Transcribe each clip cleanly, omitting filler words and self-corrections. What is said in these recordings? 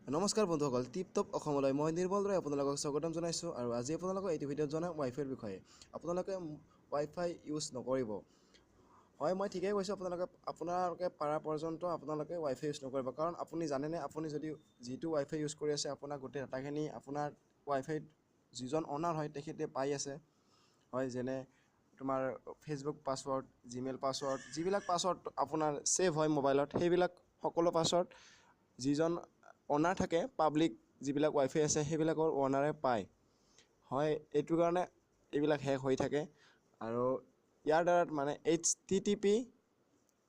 নমস্কাৰ বন্ধুসকল, tip top অসমলৈ মই নিৰ্মল ৰয় আপোনালোকক স্বাগতম জনাইছোঁ। আৰু আজি আপোনালোকক এইটো ভিডিঅ'ত জনাম ৱাইফাইৰ বিষয়ে। আপোনালোকে ৱাইফাই ইউজ নকৰিব। হয়, মই ঠিকেই কৈছোঁ, আপোনালোকে পাৰা পৰ্যন্ত আপোনালোকে ৱাইফাই ইউজ নকৰিব। কাৰণ আপুনি জানেনে, আপুনি যদি যিটো ৱাইফাই ইউজ কৰি আছে, আপোনাৰ গোটেই ডাটাখিনি আপোনাৰ ৱাইফাইত যিজন অ'নাৰ হয় তেখেতে পাই আছে। হয়, যেনে তোমাৰ ফেচবুক পাছৱৰ্ড, জিমেইল পাছৱৰ্ড, যিবিলাক পাছৱৰ্ড আপোনাৰ ছেভ হয় মোবাইলত, সেইবিলাক সকলো পাছৱৰ্ড যিজন অ'নাৰ থাকে, পাব্লিক যিবিলাক ৱাইফাই আছে সেইবিলাকৰ অ'নাৰে পায়। হয়, এইটো কাৰণে এইবিলাক হেক হৈ থাকে। আৰু ইয়াৰ দ্বাৰা মানে এইচ টি টি পি,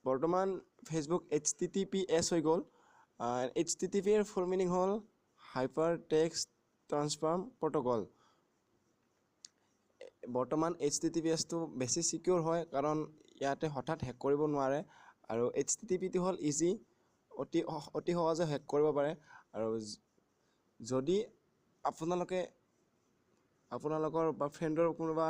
বৰ্তমান ফেচবুক HTTPS হৈ গ'ল। এইচ টি টি পিৰ ফুল মিনিং হ'ল হাইপাৰ টেক্সট ট্ৰান্সফাৰ প্ৰট'কল। বৰ্তমান HTTPSটো বেছি ছিকিউৰ হয়, কাৰণ ইয়াতে হঠাৎ হেক কৰিব নোৱাৰে। আৰু এইচ টি টি পিটো হ'ল ইজি, অতি অতি সহজে হেক কৰিব পাৰে। আৰু যদি আপোনালোকে আপোনালোকৰ বা ফ্ৰেণ্ডৰ কোনোবা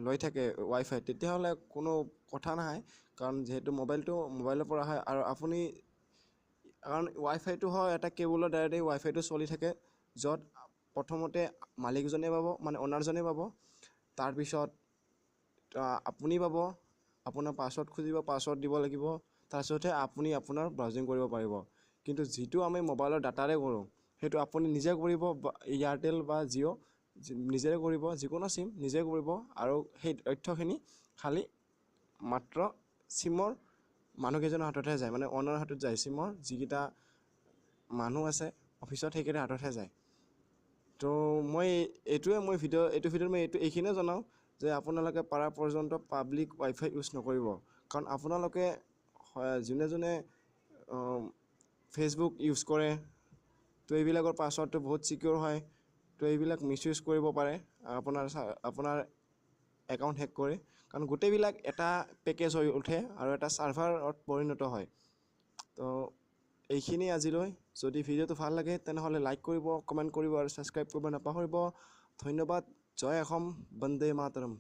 লৈ থাকে ৱাইফাই, তেতিয়াহ'লে কোনো কথা নাই, কাৰণ যিহেতু মোবাইলটো মোবাইলৰ পৰা হয়। আৰু আপুনি কাৰণ ৱাইফাইটো হয় এটা কেবুলৰ দ্বাৰেদি ৱাইফাইটো চলি থাকে, য'ত প্ৰথমতে মালিকজনে পাব, মানে অ'নাৰজনে পাব, তাৰপিছত আপুনি পাব। আপোনাৰ পাছৱৰ্ড খুজিব, পাছৱৰ্ড দিব লাগিব, তাৰপিছতহে আপুনি আপোনাৰ ব্ৰাউজিং কৰিব পাৰিব। কিন্তু যিটো আমি মোবাইলৰ ডাটাৰে কৰোঁ, সেইটো আপুনি নিজে কৰিব, এয়াৰটেল বা জিঅ' নিজে কৰিব, যিকোনো চিম নিজে কৰিব। আৰু সেই তথ্যখিনি খালী মাত্ৰ চিমৰ মানুহকেইজনৰ হাততহে যায়, মানে অ'নাৰৰ হাতত যায়। চিমৰ যিকেইটা মানুহ আছে অফিচত, সেইকেইটাৰ হাততহে যায়। তো মই এইটোৱে মই ভিডিঅ' এইটো ভিডিঅ'ত মই এইটো এইখিনিয়ে জনাওঁ যে আপোনালোকে পাৰা পৰ্যন্ত পাব্লিক ৱাইফাই ইউজ নকৰিব। কাৰণ আপোনালোকে যোনে যোনে ফেচবুক ইউজ কৰে, তো এইবিলাকৰ পাছৱৰ্ডটো বহুত ছিকিউৰ হয়। তো এইবিলাক মিছ ইউজ কৰিব পাৰে আপোনাৰ একাউণ্ট হেক কৰি, কাৰণ গোটেইবিলাক এটা পেকেজ হৈ উঠে আৰু এটা ছাৰ্ভাৰত পৰিণত হয়। তো এইখিনি আজিলৈ। যদি ভিডিঅ'টো ভাল লাগে, তেনেহ'লে লাইক কৰিব, কমেণ্ট কৰিব আৰু ছাবস্ক্ৰাইব কৰিব নাপাহৰিব। ধন্যবাদ। জয় অসম, বন্দে মাতৰম।